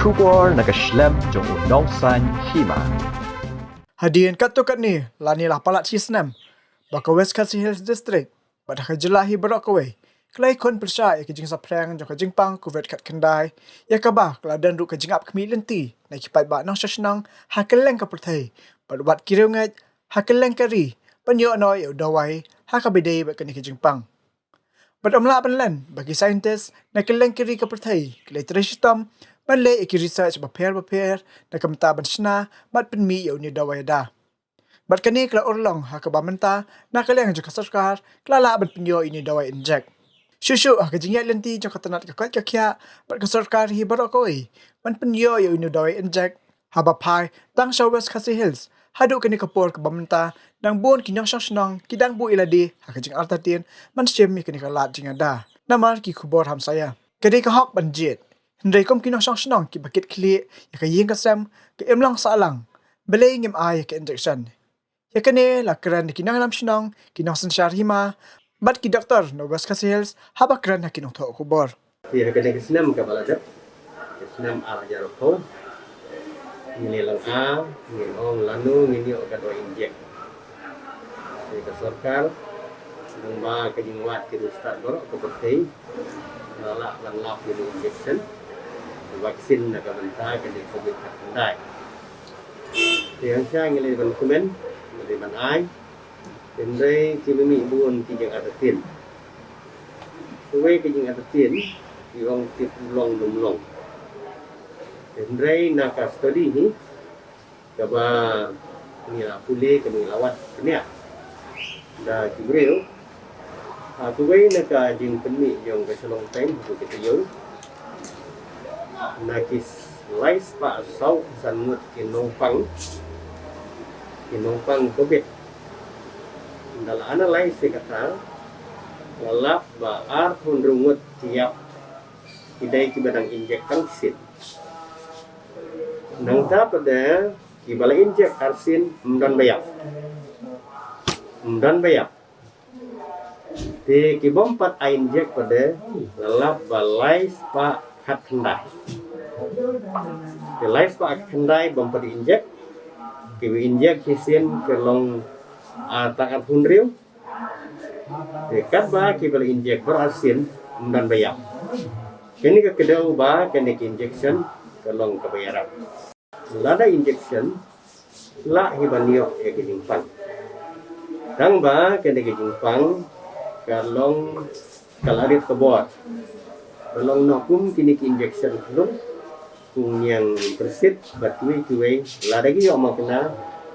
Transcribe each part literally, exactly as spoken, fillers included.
Khubor na ka shlem jong u nongsan hima. Hadien katto katne lane la palat shi snem ba ka West Khasi Hills District bad ha ka jylla hi baroh kawei ka la ïakhun pyrshah ïa ka jingsaphriang jong ka jingpang covid khatkhyndai, ïa kaba ka la don ruh ka jingap khmih lynti na ki paidbah nongshong shnong ha kylleng ka pyrthei bad wat ki riewngeit ha kylleng ka ri ban ïoh noh ïa u dawai ha kaba ïadei bad kane ka jingpang. Bad ym lah ban len ba ki scientist na kylleng ki ri ka pyrthei ki la trei shitom ban leh ïa ki research bapher bapher na ka bynta ban shna bad pynmih ïa une u dawai ïada. Bad kane ka la urlong ha kaba mynta na ka liang jong ka sorkar ka la lah ban pynïoh ïa une u dawai injek. Shuh shuh ha ka jingïaid lynti jong ka tnat ka koit ka khiah bad ka sorkar hi baroh kawei ban pynïoh ïa une u dawai injek, haba phai tang sha West Khasi Hills haduh kane ka por kaba mynta, dang bun ki nongshong shnong ki dang buh ïa lade ha ka jingartatien ban shim ïa kane ka lad jingïada namar ki khubor hamsaïa. Ka dei ka hok ban jied, hynrei kum ki nongshong shnong kiba kit khlieh ïa ka ïing ka sem, ka imlang sahlang, balei ngim ai ïa ka injection? Ïa kane la kren da ki nongïalam shnong, ki nongsynshar hima bad ki doktor na West Khasi Hills haba kren ha ki nongthoh khubor. Te ha kane ka snem kaba la dep, ka snem ar hajar arphew, ngi la ong, ngi ong lano ngin ïoh ka dawai injek. Te ka sorkar, nangba ka jingwad ki riewstad baroh ka pyrthei, la lah ban lap ïa une u injection, vaccine na ka bynta kane ka covid khatkhyndai. Te hangta ngi la dei ban kmen, ngi la dei ban ai, hynrei kiba mih bun ki jingartatien. Kawei ka jingartatien, ki ong tip long ym long. Hynrei na ka study hi kaba ngi la pule, kaba ngi la wad bniah da ki briew, ha kawei na ka jingpynmih jong ka shalong time haduh ka taïew, na ki lai spah saw san ngut ki nongpang, ki nongpang covid. Ynda la analyse ïa kata, la lap ba arphew hynriew ngut ki ïap, ki dei kiba dang injek tang shisien. Nangta pat de kiba la injek arsien ym don ba ïap. Ym don ba ïap. Te ki bym pat ai injek pat de la lap ba lai spah khatkhyndai. Te lai spah khatkhyndai bym pat injek. Kiba injek shisien ki long, ah, tang arphew hynriew. Te katba kiba la injek baroh arsien ym don ba ïap. Kane ka kdew ba kane ka injection ka long kaba ïarap. Lada injection lah hi ban ïoh ïa ka jingpang. Tangba kane ka jingpang ka long, ka la rit ka bor. Ka long noh kum kine ki injection khlung, kum ñiang pyrsit bad kiwei kiwei, lada ki ïoh makna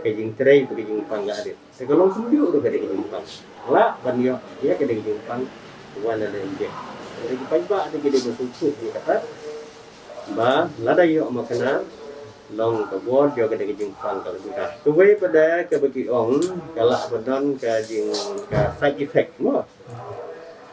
ka jingtrei bad ka jingpang la rit. Te ka long kumjuh ruh ka dei ka jingpang. Lah ban ïoh ïa ka dei ka jingpang wan na dei injek. Te ki paidbah te ki dei ban sngewthuh ïa kata ba lada ïoh makna long ka bor jong ka dei ka jingpang ka la bynta. Kawei pat de kaba ki ong ka lah ba don ka jing, ka side effect mo.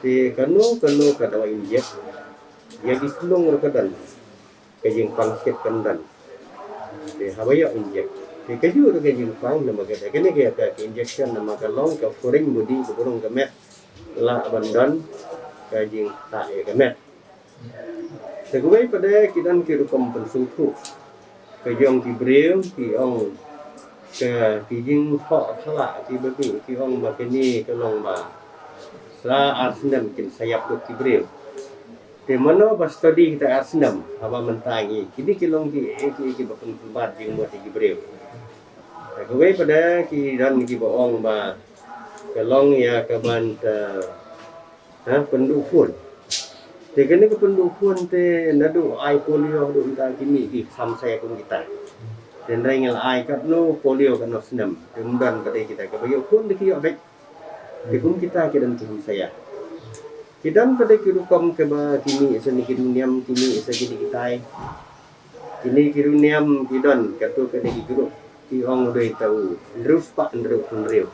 Te kano kano ka dawai injek, ïa ki khlung ruh ka don, ka jingpang shit kan don. Te haba ïoh injek, te kajuh ruh ka jingpang namar ka, kane ka, ka, ka injection namar ka long ka foreign body, ka burung ka met, lah ban don ka jingtah ïa ka met. Te kawei pat de ki don ki rukom pynsngewthuh ka jong ki briew, ki ong ka, ki jingthoh khala ki babi, ki ong ba kine ka long ba sa ar snem kin sa ïap lut ki briew. Te mano ba study kita ar snem, haba mynta ngi, kine ki long ki, ki, ki ba pynbat jingmut ïa ki briew. Te kawei pat de ki don kiba ong ba ka long ïa ka ban, eh, ha, pynduh khun. Te kane ka pynduh khun te naduh ai polio haduh mynta ki mih ki kham sa ïa kum kita. Te hynrei ngi la ai katno polio katno snem, te ym don pat de kita, kaba ïoh khun te ki ïoh beit. Te kum kita ki don ki kham sa ïa. Ki don pat de ki rukom kaba ki mih sa ne ki duniam, ki mih sa kine kitai. Kine ki duniam ki don, kato ka dei ki group ki ong dei ta u hynriew spah hynriew hynriew.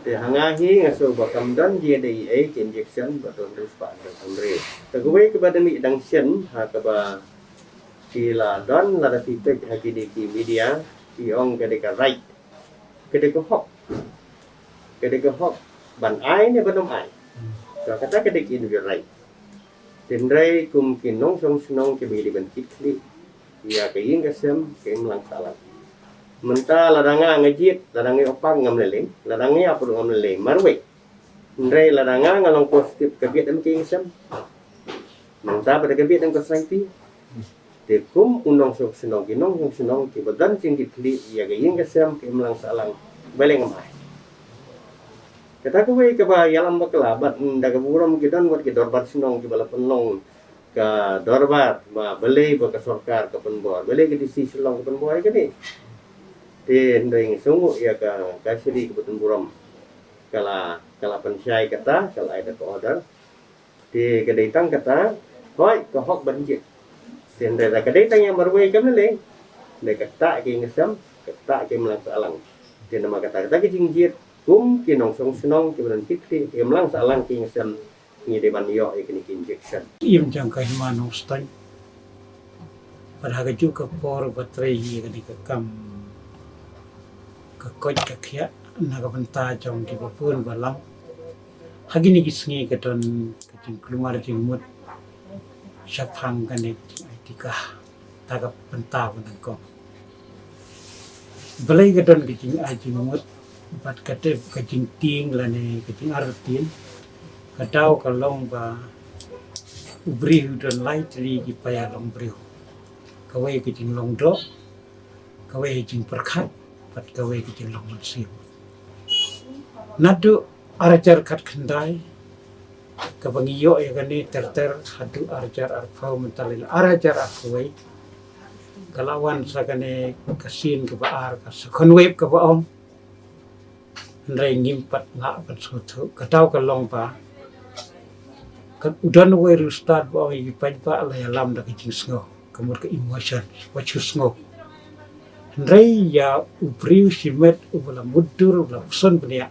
Te ha nga hi nga sngew ba kam don jingïadei ei ki injection bad u hynriew spah hynriew hynriew. Te kawei kaba dang mih dang shen ha kaba ki la don, lada phi peit ha kine ki media, ki ong ka dei ka right. Ka dei ka hok. Ka dei ka hok ban ai ne ban ym ai. Ka, kata ka dei ka individual right. Te hynrei kum ki nongshong shnong kiba ngi dei ban kit khlieh, ïa ka ïing ka sem ka imlang sahlang. Mynta lada nga nga jied, lada nga ïoh pang ngam lei lei, lada nga ïoh pang ngam lei lei marwei. Hynrei lada nga nga long positive ka bieit em ka ïing ka sem. Mynta ba da ka bieit em ka sangti. Te kum u nongshong shnong, ki nongshong shnong kiba don jingkitkhlieh ïa ka ïing ka sem ka imlang sahlang, balei ngam ai? Kata kawei kaba ïalam bakla bad da ka burom ki don wat ki dorbar shnong kiba la pynlong ka dorbar ba balei ba ka sorkar ka pynbor, balei ka D C Shillong ka pynbor ïa kane. Te hynrei nga sngewnguh ïa ka, ka Shri ka button burom ka la, ka la pynshai kata, ka la ai da ka order. Te ka dei tang kata, hoi ka hok ban jied. Te hynrei da ka dei tang ïa marwei kam lei lei. Hynrei kata ka ïing ka sem, kata ka imlang sahlang. Te namar kata, kata ka jingjied kum ki nongshong shnong kiba don kit ki imlang sahlang ka ïing ka sem, ngi dei ban ïoh ïa kine ki injection. Im jong ka Hima Nongstoiñ. Bad ha kajuh ka por ba trei hi ïa kane ka kam ka koit ka khiah na ka bynta jong kiba bun balang. Ha kine ki sngi ka don ka jingkulmar jingmut shaphang kane ka jingai tika. Ta ka bynta ba nyngkong. Balei ka don ka jingai jingmut bad ka dei ka jingtieng lane ka jingartatien? Ka daw ka long ba u briew u don lai tylli ki paia long briew. Kawei ka jinglong doh, kawei ka jingpyrkhat, bad kawei ka jinglong mynsiem. Naduh ar hajar khatkhyndai kaba ngi ïoh ïa kane ter ter haduh ar hajar arphew, mynta lei ar hajar arphew wei ka la wan sa kane ka sien kaba ar, ka second wave kaba ong. Hynrei ngim pat lah ban sngewthuh. Ka daw ka long ba ka, u don uwei u riewstad ba ong ïa ki paidbah, la ïalam da ka jingsngew, ka mut ka emotion, wat shu sngew. Hynrei ïa u briew shimet uba la mutdur, uba la pyrshah bniah,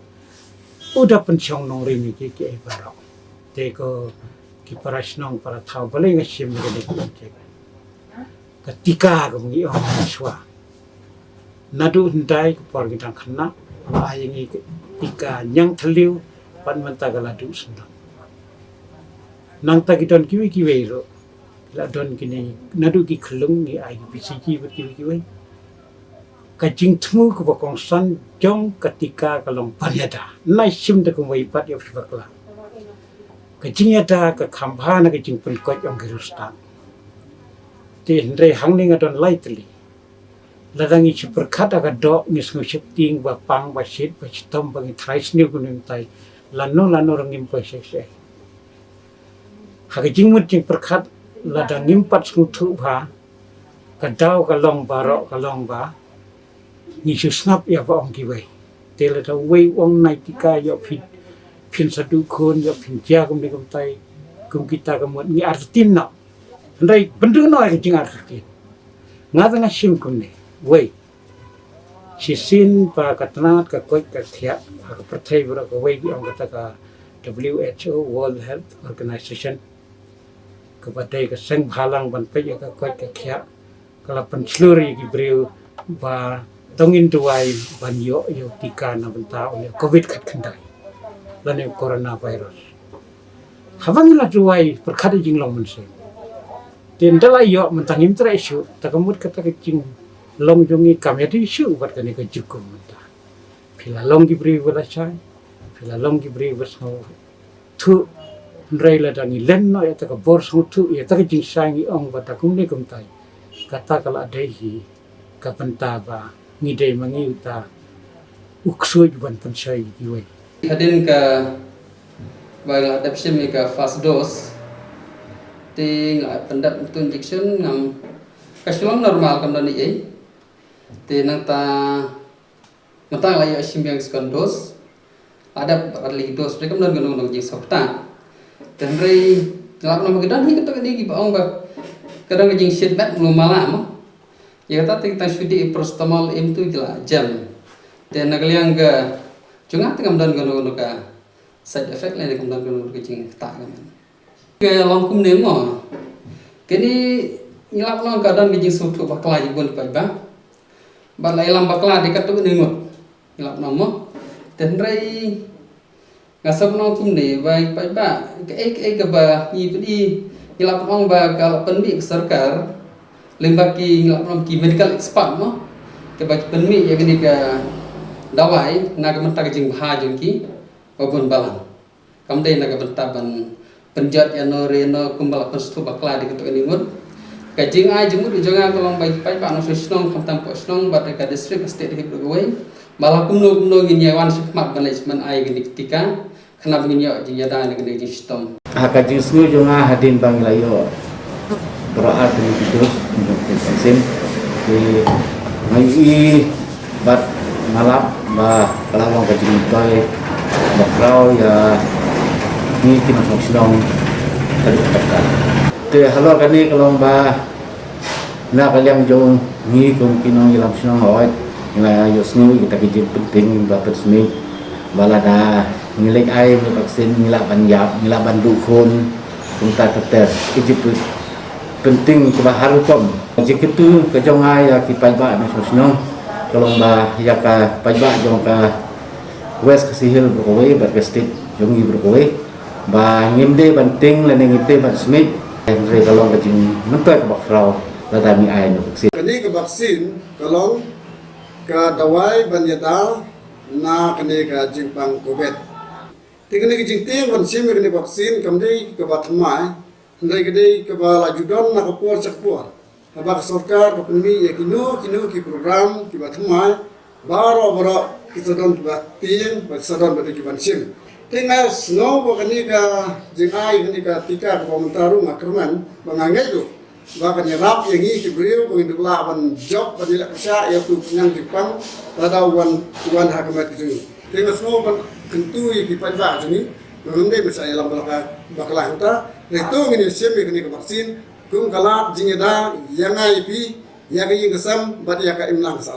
u da pynshong nongrim ïa ki, kiei baroh. Te ko ki para shnong para thaw, balei nga shim ïa kane ka subject? Ka tika kaba ngi ong mynshuwa. Naduh hyndai ka por ngi dang khynnah, la ai ïa ngi ka tika ñiangthliew, bad mynta ka la duh syndon. Nangta ki don kiwei kiwei ruh, la don kine, naduh ki khyllung ngi ai ki B C G bad kiwei kiwei. Ka jingthmu kaba kongsan jong ka tika ka long ban ïada. Nai shim da kumwei pat ïa phi bakla. Ka jingïada ka kham bha na ka jingpynkoit ong ki riewstad. Te hynrei hangne nga don lai tylli. Lada ngi shu pyrkhat ha ka doh, ngi sngew sheptieng ba pang, ba shit, ba shitom, ba ngi trai sniew kumne kumtai, lano lano ruh ngim poi shisha. Ha ka jingmut jingpyrkhat, lada ngim pat sngewthuh bha, ka daw ka long baroh ka long ba ngi shu sngap ïa ba ong kiwei. Te lada uwei u ong nai tika, ïoh phin, phin sa duh khun, ïoh phin jia kumne kumtai, kum kita ka mut ngi artatien noh. Hynrei pynduh noh ïa ka jingartatien. Nga te nga shim kumne. Wei, shisien ba ka tnat ka koit ka khiah ha ka pyrthei baroh, kawei ki ong kata ka W H O, World Health Organization, kaba dei ka seng bhalang ban peit ïa ka koit ka khiah, ka la pynshlur ïa ki briew ba to ngin duwai ban ïoh ïa u tika na bynta u covid khatkhyndai lane u coronavirus. Haba ngi la duwai pyrkhat ïa jinglong mynsiem, te ynda la ïoh mynta ngim treh shuh, ta ka mut kata ka jinglong jong ngi kam ïadei shuh bad kane ka jingkum mynta. Phi la long ki briew ba la shai, phi la long ki briew ba sngewthuh. Hynrei lada ngi len noh ïa ta ka bor sngewthuh, ïa ta ka jingshai, ngi ong ba ta kumne kumtai, kata ka la dei hi ka bynta ba ngi dei ma ngi uta u ksuid ban pynshai ïa kiwei. Hadien kaba la dep shim ïa ka first dose, te nga la pyndep tu injection, ngam, ka shu long normal, kam don ei ei. Te nangta mynta la ïa shim biang second dose. La dep ar tylli ki dose, hynrei kam don kano kano ka jingsngewthuh. Te hynrei nga lap noh ba ka don hi kato kane kiba ong ba ka don ka jingshit met mlu mala mo. Ïa kata te tang shu dih paracetamol im tu ki la jem. Te na ka liang ka jong nga te kam don kano kano ka side effect lane kam don kano kano ka jingktah ka met. Ka long kumne mo. Kane ngi lap noh ka don ka jingsngewthuh bakla ïa bun paidbah. Bad la ïalam bakla de katto katne ngut. Ngi lap noh mo. Te hynrei nga sngewthuh kumne ba paidbah, kaei kaei kaba ngi pynï, ngi lap noh ba ka la pynmih ka sorkar Lyngba ki, ngi lah ban ong ki medical expert mo, kiba ki pynmih ïa kane ka dawai na ka bynta ka jingbha jong ki ba bun balang. Kam dei na ka bynta ban pynjot ïano re ïano kumba la pynsngewthuh bakla da kato kane ngut. Ka jingai jingmut jong nga ka long ba ki paidbah nongshong shnong, khamtam hapoh shnong bad ka district, ka state hi baroh kawei, ba la kumno kumno ngin ïa wan shakhmat ban leit ban ai kane ka tika, khnang ba ngin ïoh jingïada na kane ka jingshitom. Ha ka jingsngew jong nga, hadien ba ngi la ïoh baroh ar tylli ki dose jong ka vaccine, te nga ïohi bad nga lap ba ka la long ka jingmyntoi ba khraw ïa ngi ki nongshong shnong haduh katta. Te halor kane ka long ba na ka liang jong ngi kum ki nongïalam shnong, hooid, ngi la ïohsngew ïa kita ki jingpynting ba pynsmit ba lada ngi leit ai ïa kane ka vaccine ngi lah ban ïap, ngi lah ban duh khun, kumta ter ter. Ki jingpynting kiba har rukom. Jingkyntu ka jong nga ïa ki paidbah nongshong shnong ka long ba ïa ka paidbah jong ka West Khasi Hills baroh kawei bad ka state jong ngi baroh kawei, ba ngim dei ban ting lane ngim dei ban smit, hynrei ka long ka jingmyntoi kaba khraw lada ngi ai ïa kane ka vaccine. Kane ka vaccine ka long ka dawai ban ïada na kane ka jingpang Covid. Te kane ka jingtieng ban shim ïa kane ka vaccine kam dei kaba thymmai, hynrei ka dei kaba la ju don na ka por sha ka por. Haba ka sorkar ka pynmih ïa kino kino ki program kiba thymmai, baroh baroh ki sa don kiba tieng bad ki sa don bad kiban shim. Te nga sngew ba kane ka jingai kane ka tika kaba mynta ruh nga kyrmen ba nga ngeit ruh ba kan ïarap ïa ngi ki briew ba ngin duh lah ban jop ban ïaleh pyrshah ïa uto u khñiang jingpang lada u wan, u wan ha ka met ka jong ngi. Te nga sngew ban kyntu ïa ki paidbah jong ngi ba ngim dei ban shah ïalam bakla, bakla hangta. Hynrei to ngin ïa shim ïa kane ka vaccine kum ka lad jingïada ïa nga ïa phi, ïa ka ïing ka sem bad ïa ka imlang ka sahlang.